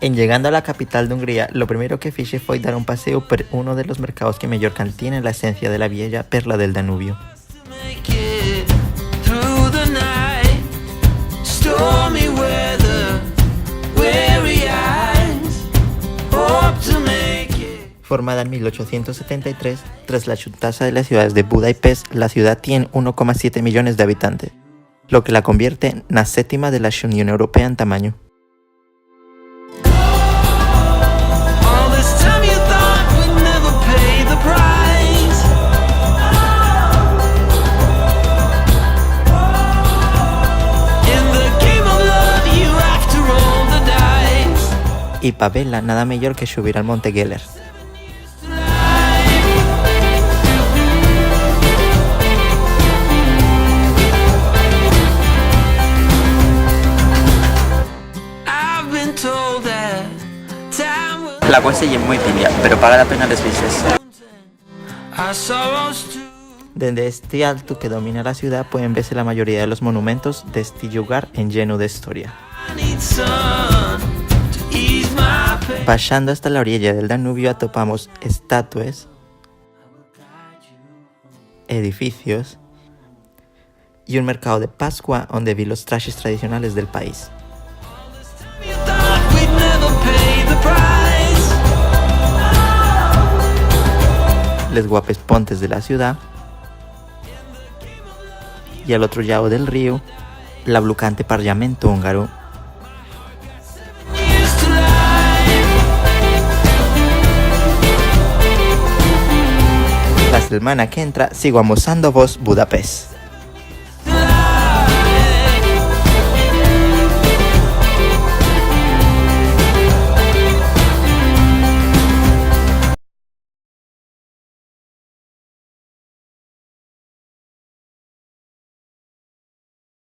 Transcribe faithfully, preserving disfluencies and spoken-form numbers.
En llegando a la capital d'Hungría, lo primero que fixe foi dar un paseu per uno de los mercaos que meyor cantienen la esencia de la vieya perla del Danubio. Formada en mil ochocientos setenta y tres, tras la xuntanza de las ciudades de Buda y Pest, la ciudá tien uno coma siete millones d'habitantes, lo que la convierte na séptima de la Xunión Europea en tamañu. All this time you thought we'd never pay the price. In the game of love, you have to roll the dice. Y pa vela, nada meyor que xubir al Monte Geller. La cuesta ye mui tibia, pero paga la pena les vistes. Dende esti altu que domina la ciudá pueden vese la mayoría de los monumentos d'esti llugar enllenu d'hestoria. Baxando hasta la oriella del Danubio atopamos estatues, edificios y un mercáu de Pascua onde vi los traxes tradicionales del país. Les guapes pontes de la ciudá y al otru llau del ríu, l'ablucante Parlamentu húngaru. La selmana qu'entra sigo amosándovos Budapest.